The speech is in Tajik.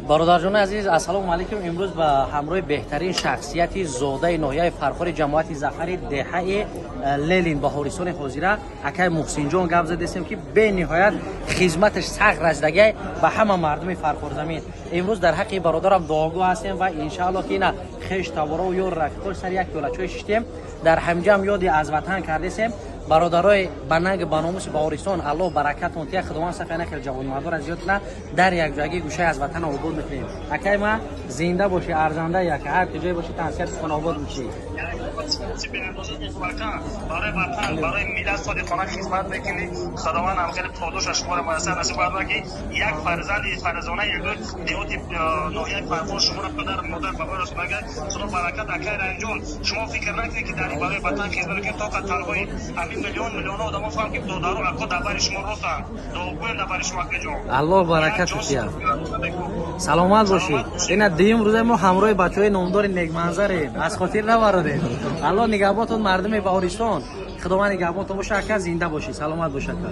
Бародарҷони азиз, ассалому алайкум. Имрӯз ба ҳамроҳи беҳтарин шахсияти зодаи ноҳияи Фархори, ҷамоати Зафари, деҳаи Ленин, Баҳористони ҳозира, акай Муҳсинҷон гап задестем, ки бениҳоят хизматаш сахт расидагиай ба ҳама мардуми Фархорзамин. Имрӯз дар ҳаққи бародарам дуогӯ ҳастем ва иншаалло, ки ина хеш таборову ёр рафиқош сари як пиёла чой шиштем, дар ҳамҷам ёди аз ватан кардесем. Бародарои ба нанг ба номуси Баҳористон, Аллоҳ баракатон тия, Худованд сафи хел ҷавонмардора зиёд кунад. Дар якҷоягӣ гӯшаи аз ватан обод мекунем. Акай ма, зинда бошӣ, арзанда яка, ҳар куҷое бошӣ, тансиҳати хонаобод бошӣ. Барои ватан, барои миллат содиқона хизмат мекунӣ. Худованд ҳам хеле подоша шуморо муяссар насиб гардонад, ки як фарзанди фарзона як деҳоти ноҳияи Фархор шуморо падар, модар, бабои расонага. Худо баракат. Акай Раимҷон, шумо фикр накунед, ки дар барои ватан хизмат мекунед тоқа танҳои. Ҳамин миллион миллионҳо одамо фаҳм, ки додару ако дар бари шумо ростанд, дуогӯем дар бари шумо, акаҷон. Аллоҳ баракат тия, саломат бошӣ. Ина дуюм рӯза мо ҳамроҳи бачаҳои номдори некманзарем, аз хотир набародем. Аллоҳ нигаҳбонтон, мардуми Баҳористон, Худованд нигаҳбонтон боша. Ака, зинда бошӣ, саломат бош, ака.